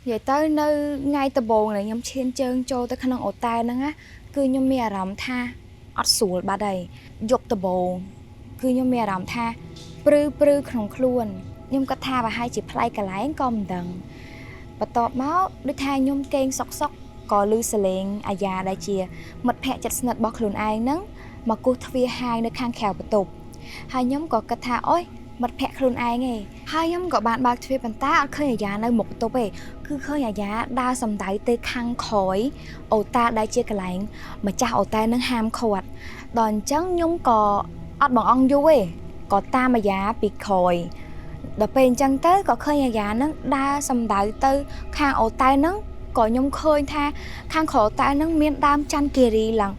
និយាយទៅនៅថ្ងៃដំបូងដែលខ្ញុំឈានជើងចូលទៅក្នុងអូតែលហ្នឹងណាគឺខ្ញុំមានអារម្មណ៍ថាអត់ស្រួលបាត់ហើយយប់ដំបូងគឺខ្ញុំមានអារម្មណ៍ថាព្រឺព្រឺក្នុងខ្លួនខ្ញុំគិតថាប្រហែលជាប្លែកកន្លែងក៏មិនដឹងបន្ទាប់មកដូចថាខ្ញុំគេងសុកសុកក៏ឮសលេងអាយ៉ាដែលជាមិត្តភ័ក្តិជិតស្និទ្ធរបស់ខ្លួនឯងហ្នឹងមកគោះទ្វារហាយនៅខាងក្រៅបន្ទប់ហើយខ្ញុំក៏គិតថាអូយមិត្តភ័ក្តិខ្លួនឯងឯងហើយខ្ញុំក៏បានបើកទ្វារប៉ុន្តែអត់ឃើញអាយ៉ានៅមុខបន្ទប់ទេគឺឃើញអាយ៉ាដើរសំដៅទៅខាងក្រោយអូតាដែលជាកន្លែងម្ចាស់អូតែលនឹងហាមឃាត់ដល់អញ្ចឹងខ្ញុំក៏អត់បងអង្គយូរទេក៏តាមអាយ៉ាពីក្រោយដល់ពេលអញ្ចឹងទៅក៏ឃើញអាយ៉ានឹងដើរសំដៅទៅខាងអូតែលនឹងក៏ខ្ញុំឃើញថាខាងក្រោយអូតែលនឹងមានដើមច័ន្ទគិរីឡើង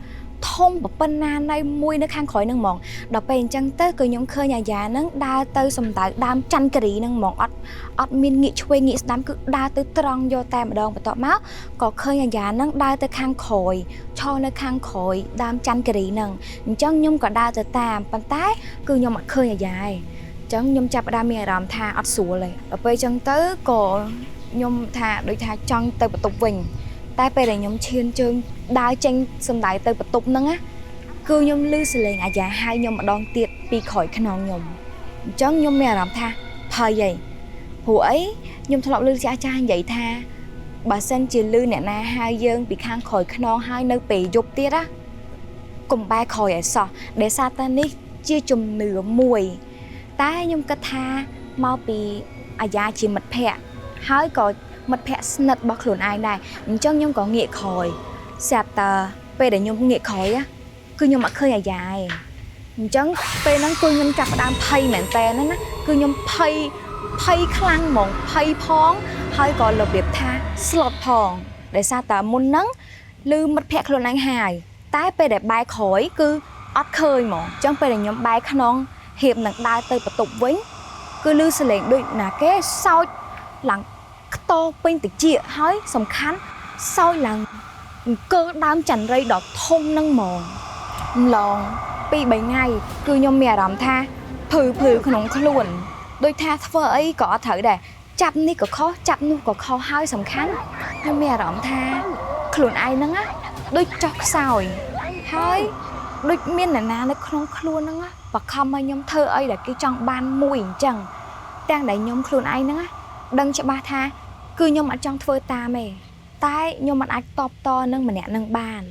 ធំប៉ុណ្ណានៅមួយនៅខាងក្រោយនឹងហ្មងដល់ពេលអញ្ចឹងទៅក៏ខ្ញុំឃើញអាយ៉ានឹងដើរទៅសំដៅដើមច័ន្ទគិរីនឹងហ្មងអត់អត់មានងាកឆ្វេងងាកស្ដាំគឺដើរទៅត្រង់យកតែម្ដងបន្ទាប់មកក៏ឃើញអាយ៉ានឹងដើរទៅខាងក្រោយឈរនៅខាងក្រោយដើមច័ន្ទគិរីនឹងអញ្ចឹងខ្ញុំក៏ដើរទៅតាមប៉ុន្តែគឺខ្ញុំអត់ឃើញអាយ៉ាទេអញ្ចឹងខ្ញុំចាប់ផ្ដើមមានអារម្មណ៍ថាអត់ស្រួលទេដល់ពេលអញ្ចឹងទៅក៏ខ្ញុំថាដូចថាចង់ទៅបន្ទប់វិញតែពេលដែលខ្ញុំឈានជើងដើរចេញសំដៅទៅបន្ទប់ហ្នឹងណាគឺខ្ញុំឮសលេងអាយ៉ាហៅខ្ញុំម្ដងទៀតពីក្រោយខ្នងខ្ញុំអញ្ចឹងខ្ញុំមានអារម្មណ៍ថាភ័យហីព្រោះអីខ្ញុំធ្លាប់ឮចាស់ចាស់និយាយថាបើសិនជាឮអ្នកណាហៅយើងពីខាងក្រោយខ្នងហើយនៅពេលយប់ទៀតណាកុំបែរក្រោយឲ្យសោះដែលសារតែនេះជាជំនឿមួយ តែខ្ញុំគិតថាមកពីអាយ៉ាជាមិត្តភ័ក្តិហើយក៏មិត្តភ័ក្តិស្និទ្ធរបស់ខ្លួនឯងដែរអញ្ចឹងខ្ញុំក៏ងាកក្រោយស្រាប់តែពេលដែលខ្ញុំងាកក្រោយណាគឺខ្ញុំអត់ឃើញអាយ៉ាទេអញ្ចឹងពេលហ្នឹងគឺខ្ញុំចាប់ផ្ដើមភ័យមែនតើណាគឺខ្ញុំភ័យភ័យខ្លាំងហ្មងភ័យផងហើយក៏របៀបថាស្លុតផងដោយសារតែមុនហ្នឹងឮមិត្តភ័ក្តិខ្លួនឯងហើយតែពេលដែលបែរក្រោយគឺអត់ឃើញហ្មងអញ្ចឹងពេលដែលខ្ញុំបែរខ្នងហៀបនឹងដើរទៅបន្ទប់វិញគឺឮសលេងដូចណាគេសោចឡើងខ្ទរពេញតិចហើយសំខាន់សោចឡើងអង្គើដើមចន្ទរីដ៏ធំហ្នឹងហ្មងម្លងពីរបីថ្ងៃគឺខ្ញុំមានអារម្មណ៍ថាភឺភឺក្នុងខ្លួនដូចថាធ្វើអីក៏អត់ត្រូវដែរចាប់នេះក៏ខុសចាប់នោះក៏ខុសហើយសំខាន់ខ្ញុំមានអារម្មណ៍ថាខ្លួនឯងហ្នឹងណាដូចចោះខ្សោយហើយដូចមានអ្នកណានៅក្នុងខ្លួនហ្នឹងណាបខំឲ្យខ្ញុំធ្វើអីដែលគេចង់បានមួយអញ្ចឹងទាំងដែលខ្ញុំខ្លួនឯងហ្នឹងណាដឹងច្បាស់ថាគឺខ្ញុំអត់ចង់ធ្វើតាមទេតែខ្ញុំមិនអាចតបតនឹងម្នាក់នឹងបាន។